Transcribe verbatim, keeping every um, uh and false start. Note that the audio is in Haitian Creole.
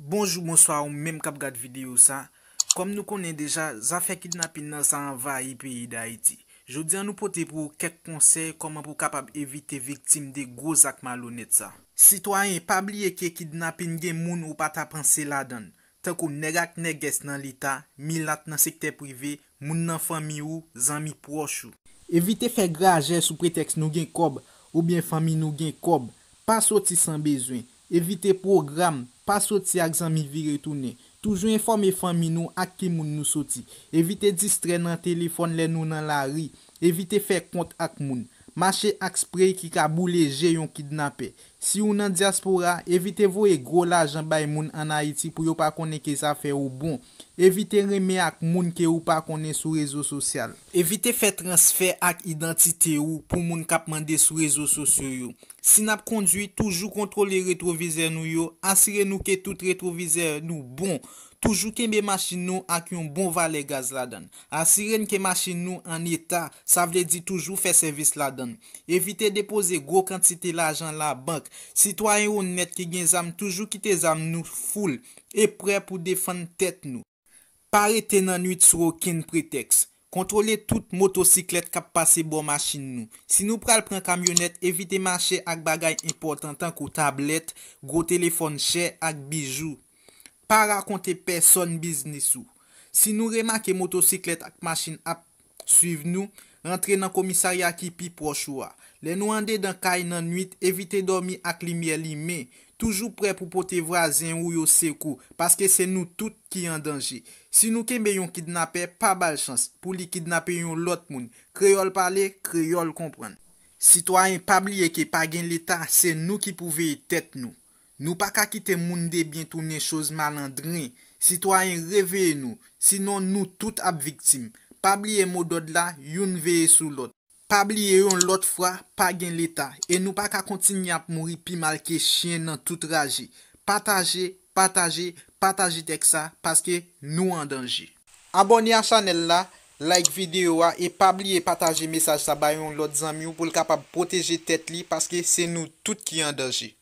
Bonjou, bonswa ou menm k ap gad videyo sa. Kòm nou konnen deja, zafè kidnapin nan sa anvayi peyi Dayiti. Jodi a nou pote pou ou kèk konsèy kòman pou w kapab evite viktim de gwo zak malonèt sa. Sitwayen, pa bliye ke kidnapin gen moun ou pa ta panse ladan l, tankou nèg ak nègès nan leta, milat nan sektè prive, moun nan fanmi ou, zanmi pwòch ou. Evite fè grajè sou pretèks nou gen kòb oubyen fanmi nou gen kòb. Pa soti san bezwen. Evite pwogram. Pa soti ak zanmi vire tounen. Toujou enfòme fanmi nou ak ki moun nou soti. Evite distrè nan telefòn lè nou nan lari. Evite fè kont ak moun. Mache ak sprey ki ka boule je yon kidnapè. Si w nan dyaspora, evite voye gwo lajan bay moun ann Ayiti pou yo pa konnen ke zafè ou bon. Evite renmen ak moun ke ou pa konnen sou rezo sosyal. Evite fè transfè ak idantite ou pou moun k ap mande sou rezo sosyo yo. Si n ap kondui, toujou kontwole retwovizè nou yo, asire nou ke tout retwovizè nou bon. Toujou kenbe machin nou ak yon bon valè gaz ladan l. Asire n ke machin nou an eta, sa vle di toujou fè sèvis ladan l. Evite depoze gwo kantite lajan labank. Sitwayen onèt ki gen zam toujou kite zam nou foul e prè pou defann tèt nou. Pa rete nan nwit sou okenn pretèks. Kontwole tout motosiklèt k ap pase bò machin nou. Si nou pral pran kamyonèt, evite mache ak bagay enpòtan tankou tablèt, gwo telefòn chè ak bijou. Pa rakonte pèsòn biznis ou. Si nou remake motosiklèt ak machin ap swiv nou, rantre nan komisarya ki pi pwòch ou a. Lè nou andedan kay nan nwit, evite dòmi ak limyè limen. Toujou prè pou pote vwazen ou yo sekou, paske se nou tout ki an danje. Si nou kenbe yon kidnapè, pa ba l chans pou li kidnape yon lòt moun. Kreyòl pale, kreyòl konprann. Sitwayen, pa bliye ke pa gen Leta, se nou ki pou veye tèt nou. Nou pa ka kite moun debyen tounen choz malandren. Sitwayen, reveye nou, sinon nou tout ap viktim. Pa bliye modòd la, youn veye sou lòt. Pa bliye yon lòt fwa, pa gen Leta, e nou pa ka kontinye ap mouri pi mal ke chen nan tout raje. Pataje, pataje, pataje tèks sa, paske nou an danje. Abòne a chanèl la, like videyo a, e pa bliye pataje mesaj sa bay yon lòt zanmi w pou l kapab pwoteje tèt li, paske se nou tout ki an danje.